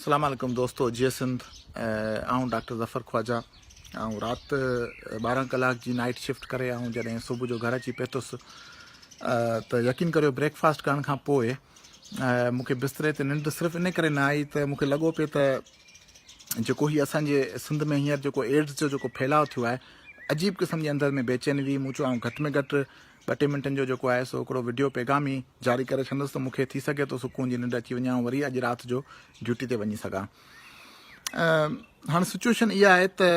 اسلام عليڪم دوستو جي سنڌ آئون ڊاڪٽر ظفر خواجا آئون رات 12 ڪلاڪ جي نائٽ شفٽ ڪري آئون جڏهن صبح جو گهر اچي پهتس ته يقين ڪريو بريڪ فاسٽ ڪرڻ کان پوء مون کي بستري تي ننڊ صرف ان ڪري نه آئي ته مون کي لڳو پئي ته جيڪو هي اسان جي سنڌ ۾ هينئر جيڪو ايڊز جو جيڪو ڦهلاء ٿيو آهي عجيب قسم جي اندر ۾ بيچيني هئي مون چيو آئون گهٽ ۾ گهٽ ٻه ٽي منٽن جو جيڪو آهي سو هڪڙو وڊيو پيغام ئي جاري ڪري ڇڏندس ته مون کي ٿي سگهي ٿو سڪون جي ننڊ اچي وڃي آئون وري اڄ رات جو ڊيوٽي تي وڃي سگهان هاڻي سچويشن اها آهي ته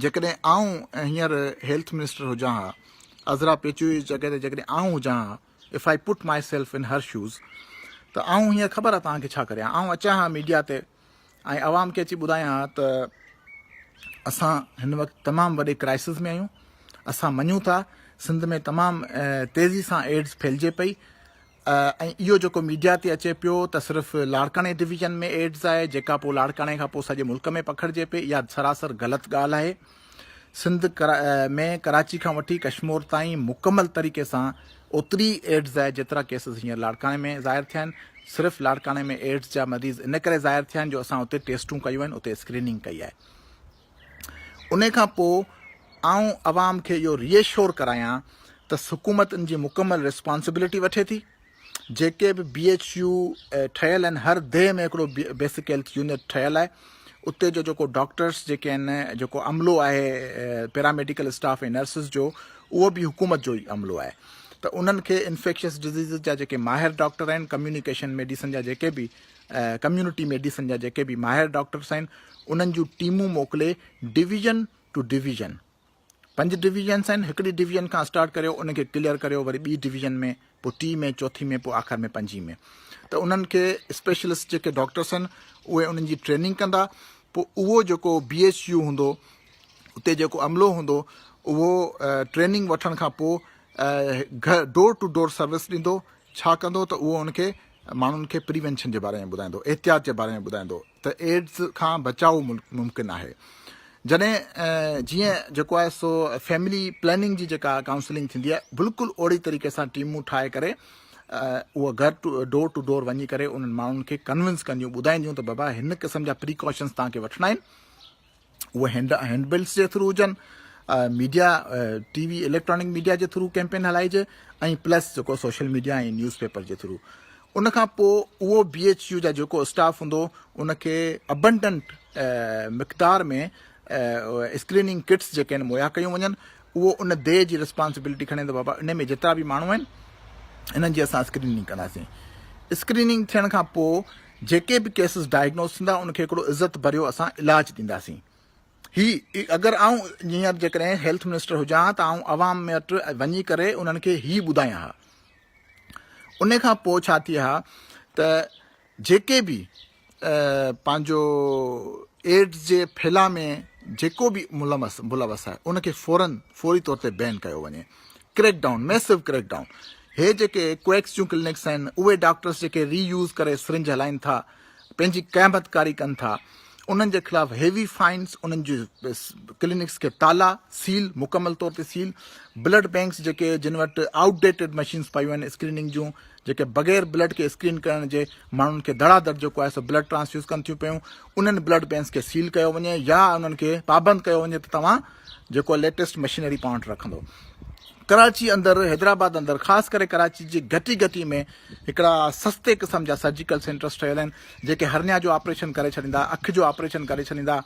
جيڪڏهن آئون هينئر هيلٿ منسٽر هجان ها عذرا پيچوهي جي جڳهه تي جيڪڏهن آئون هجان ها If I put myself in her shoes ته آئون هينئر خبر آهي توهان کي ڇا ڪريان آئون اچان ها ميڊيا تي ۽ عوام کي اچي ٻڌايان ها ته اسان هن وقت تمام وڏي ڪرائسس ۾ آهيون اسان مڃون ٿا سنڌ ۾ تمام تيزي سان ايڊز ڦهلجي پئي ۽ اهو جيڪو ميڊيا تي اچي پيو ته صرف لاڙڪاڻي ڊويزن ۾ ايڊز آهي جيڪا پوء لاڙڪاڻي کان پوء سڄي ملڪ ۾ پکڙجي پئي اها سراسر غلط ڳالهه آهي سنڌ ۾ ڪراچي کان وٺي ڪشمور تائين مڪمل طريقي سان اوتري ايڊز آهي جيترا ڪيسز هينئر لاڙڪاڻي ۾ ظاهر ٿيا آهن صرف لاڙڪاڻي ۾ ايڊز جا مريض ان ڪري ظاهر ٿيا آهن جو اسان اتي ٽيسٽون ڪيون آهن اتي اسڪريننگ ڪئي آهي ان کان پوء آئون عوام کي اهو ري اشور ڪرايان ته حڪومت ان جي مڪمل ريسپانسبلٽي وٺي ٿي جيڪي به بي ايڇ يو ٺهيل آهن هر ديهه ۾ هڪڙو بيسڪ هيلٿ يونٽ ٺهيل آهي اتي جو جيڪو ڊاڪٽرس جيڪي آهن جيڪو عملو آهي پيراميڊيڪل اسٽاف ۽ نرسز جو اهو به حڪومت جو ئي عملو آهي ته انهن کي انفيڪشس ڊزيزز جا جيڪي ماهر ڊاڪٽر آهن ڪميونيڪيشن ميڊيسن جا جيڪي به ڪميونٽي ميڊيسن جا جيڪي به ماهر ڊاڪٽرس آهن انهن جون ٽيمون موڪلي ڊويزن ٽو ڊويزن پنج ڊويزنس آهن هڪڙي ڊويزن کان اسٽارٽ ڪريو ان کي ڪليئر ڪريو وري ٻي ڊويزن ۾ پوء ٽي ۾ چوٿين ۾ پوء آخر ۾ پنجين ۾ ته انهن کي اسپيشلسٽ جيڪي ڊاڪٽرس آهن اهي انهن جي ٽريننگ ڪندا پوء اهو جيڪو بي ايڇ يو هوندو اتي جيڪو عملو هوندو اهو ٽريننگ وٺڻ کان پوء گهر ڊور ٽو ڊور سروس ڏيندو ڇا ڪندو ته اهو ان کي ماڻهن کي پريونشن جي باري ۾ ٻڌائيندو احتياط جي باري ۾ ٻڌائيندو ته ايڊز کان بچاء ممڪن آهي جڏهن جيئن جيڪو آهي سو فيملي پلاننگ جي جيڪا ڪائونسلنگ ٿيندي آهي بلڪل اوڙي طريقي سان ٽيمون ٺاهي ڪري اهو گهر ٽو ڊور ٽو ڊور وڃي ڪري انهن ماڻهن کي ڪنونس ڪنديون ٻڌائينديون ته بابا هن قسم جا پريڪاشنس توهان کي وٺڻا آهن اهي هينڊ هينڊ بلز جي ٿرو هجن media T V electronic media جي ٿرو ڪيمپين هلائجي ۽ پلس جيڪو سوشل ميڊيا ۽ نيوز پيپر جي ٿرو ان کان پوء اهو بي ايڇ يو جا جيڪو اسٽاف هوندو ان کي ابنڊنٽ مقدار ۾ اسڪريننگ ڪٽس جيڪي آهن مهيا ڪيون وڃن اهو ان the جي ريسپانسبلٽي کڻي ته بابا ان ۾ جيترا به ماڻهو آهن انهن جي اسان اسڪريننگ ڪنداسين اسڪريننگ ٿيڻ کان پوء جيڪي به ڪيسز ڊائگنوز ٿيندا ان کي هڪڙو عزت ڀريو اسان علاج ڏينداسين. هي اگر آئون هينئر جيڪڏهن هيلٿ منسٽر هجان ها ته آئون عوام ۾ وٽ وڃي ڪري انهن کي هي ٻڌايان ها. ان کان پوء ڇا ٿئي ها ته جيڪي به پنهنجو ايڊز جي ڦهلاء ۾ جيڪو به ملوث ملوث آهي ان کي فورن فوري طور تي بين ڪيو وڃي. ڪريڪ ڊائون ميسو ڪريڪ ڊائون هي جيڪي ڪويڪس جون ڪلينڪس آهن اهي ڊاڪٽرس جيڪي ري يوز ڪري سرنج هلائين ٿا پنهنجي قيامت ڪاري ڪن ٿا انهن جي خلاف هيوي فائنس انهن جي ڪلينڪس کي تالا سيل مڪمل طور تي سيل بلڊ بينڪس جيڪي جن وٽ آئوٽ ڊيٽيڊ مشينس پيون آهن اسڪريننگ جون جيڪي بغير بلڊ کي اسڪرين ڪرڻ جي ماڻهن کي دڙا دڙ جيڪو آهي سو بلڊ ٽرانسفيوز ڪن ٿيون پيون انهن بلڊ بينڪس کي سيل ڪيو وڃي يا انهن کي پابند ڪيو وڃي ته توهان جيڪو ليٽيسٽ مشينري پاڻ وٽ رکندو. ڪراچي اندر حيدرآباد اندر خاص ڪري ڪراچي جي گهٽي گهٽي ۾ هڪڙا سستي قسم جا سرجيڪل سينٽرس ٺهيل آهن جيڪي هرنيا جو آپريشن ڪري ڇڏيندا اک جو آپريشن ڪري ڇڏيندا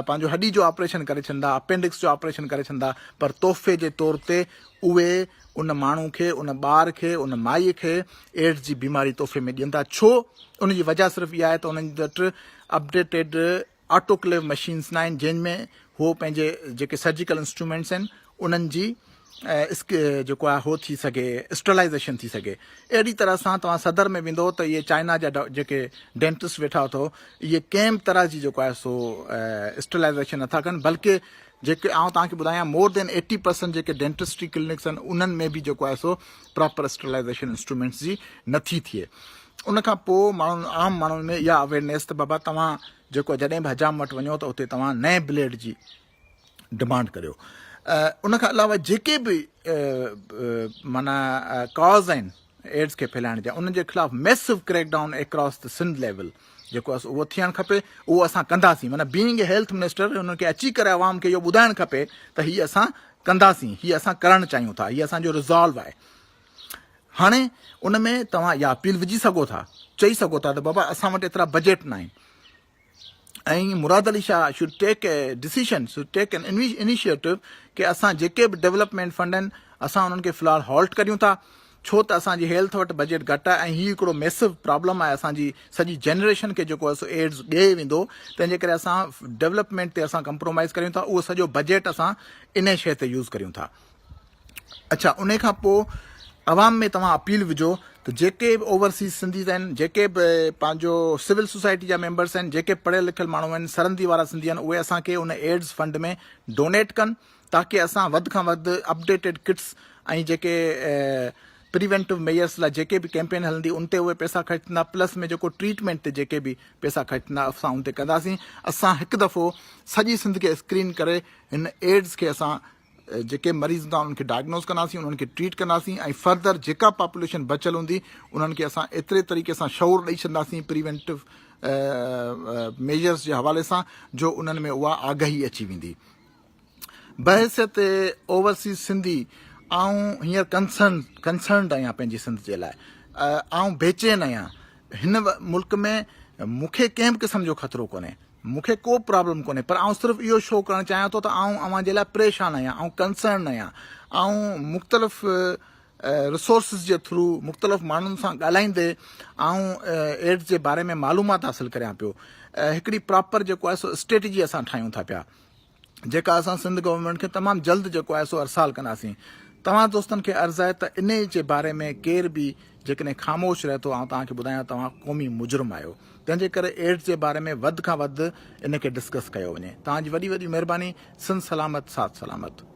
پنهنجو هڏي جو آپريشن ڪري ڇڏيندا اپينڊڪس جو آپريشن ڪري ڇڏيندا پر تحفي جي طور تي اهي ان ماڻهو کي ان ٻار کي ان مائي کي ايڊز جي بيماري تحفي ۾ ڏين ٿا ڇو ان جي وجه صرف اها آهي ته انهن وٽ اپڊيٽيڊ آٽوڪليو مشينز ناهن جنهن ۾ هو پنهنجي جيڪي سرجيڪل انسٽرومينٽس آهن انهن جي جيڪو آهي هو ٿي سگهي اسٽرلائيزيشن ٿي سگهي اهڙي طرح سان توهان صدر ۾ ويندو ته اهي چائنا جا جيڪي ڊينٽسٽ ويٺا اٿو اهي ڪنهن به طرح جي جيڪو آهي سو اسٽرلائيزيشن نٿا ڪن بلڪه جيڪي آئون توهان کي ٻڌايان مور دين ايٽي پرسنٽ جيڪي ڊينٽسٽري ڪلينڪس آهن انهن ۾ به جيڪو آهي سو پراپر اسٽرلائيزيشن انسٽرومينٽس جي نٿي ٿئي ان کان پوء ماڻهن عام ماڻهن ۾ اها اويرنيس ته بابا توهان جيڪو جڏهن به حجام وٽ وڃو ته اتي توهان نئين بليڊ جي ڊمانڊ ڪريو ان کان علاوه جيڪي به معنيٰ ڪاز آهن ايڊز کي ڦهلائڻ جا انهن جي خلاف massive crackdown across the Sindh level. جيڪو آهي اهو ٿيڻ کپي اهو اسان ڪنداسين معنيٰ بينگ اي هيلٿ منسٽر انهن کي اچي ڪري عوام کي اهو ٻڌائڻ کپي ته هي اسان ڪنداسين هي اسان ڪرڻ چاهيون ٿا هي اسان جو ريزالو آهي هاڻي ان ۾ توهان اها اپيل وجهي سگهو ٿا چئي سگهو ٿا ته بابا اسان وٽ ايترا بجيٽ نه آهن ۽ Murad Ali Shah should take a decision should take an initiative ڪي اسان جيڪي به ڊيولپمينٽ فنڊ آهن اسان انهن کي في الحال هالٽ ڪريون ٿا ڇو ته اسان جي هيلٿ وٽ بجيٽ گهٽ آهي ۽ هي هڪڙو ميسو پرابلم آهي اسان جي سڄي جنريشن کي جيڪو آهي سو ايڊز ڏئي ويندو تنهن جي ڪري اسان ڊيولپمينٽ تي اسان ڪمپرومائز ڪريون ٿا اهو سڄو بجيٽ اسان انهي شيء تي يوز ڪريون ٿا اڇا انهي کان پوء عوام ۾ توهان اپيل وجهو ته جيڪي به اوورسيز سنڌيز آهن جيڪي به پنهنجو سول سوسائٽي جا ميمبرس آهن جيڪي پڙهيل لکيل ماڻهو آهن سرندي وارا سنڌي آهن اهي اسان کي ان ايڊز فنڊ ۾ ڊونيٽ ڪن تاڪي اسان وڌ کان وڌ اپڊيٽيڊ ڪٽس ۽ جيڪي پريونٽو ميئرس لاء جيڪي به ڪيمپين هلندي ان تي اهي پئسا خرچ ٿيندا پلس ۾ جيڪو ٽريٽمينٽ تي جيڪي به پئسا خرچ ٿيندا اسان ان تي ڪنداسين اسان هڪ دفعو سڄي سنڌ کي اسڪرين ڪري هن ايڊز کي اسان جيڪي مريض هوندا انهن کي ڊائگنوز ڪنداسين انهن کي ٽريٽ ڪنداسين ۽ فردر جيڪا پاپوليشن بچيل هوندي انهن کي اسان ايتري طريقي سان شعور ڏئي ڇڏنداسين پريونٽو ميجرز جي حوالي سان جو انهن ۾ اها آگاهي اچي ويندي بحيثيت اوورسيز سنڌي آئون هينئر ڪنسرن ڪنسرنڊ آهيان پنهنجي سنڌ جي لاء آئون بيچين آهيان هن ملڪ ۾ مون کي ڪنهن به قسم جو خطرو ڪونهي مون کي ڪو پرابلم ڪونهي پر آئون صرف اهو شو ڪرڻ چاهيان ٿو ته آئون اوهان جي لاء پريشان آهيان آئون ڪنسرن آهيان آئون مختلف ريسورسز جي ٿرو مختلف ماڻهن سان ڳالهائيندي آئون ايڊز جي باري ۾ معلومات حاصل ڪريان پيو هڪڙي پراپر جيڪو آهي سو اسٽريٽجي اسان ٺاهيون ٿا پيا جيڪا اسان سنڌ گورنمينٽ کي تمام جلد جيڪو آهي سو ارسال ڪنداسين. توهان دوستن کي عرض آهي ته انهي جي باري ۾ ڪير به جيڪڏهن خاموش رهي ٿو آئون توهان کي ٻڌايان توهان قومي مجرم آهيو تنهن جي ڪري ايڊز جي باري ۾ وڌ کان وڌ ان کي ڊسڪس ڪيو وڃي توهان جي وڏي وڏي مهرباني سنڌ سلامت ساٿ سلامت.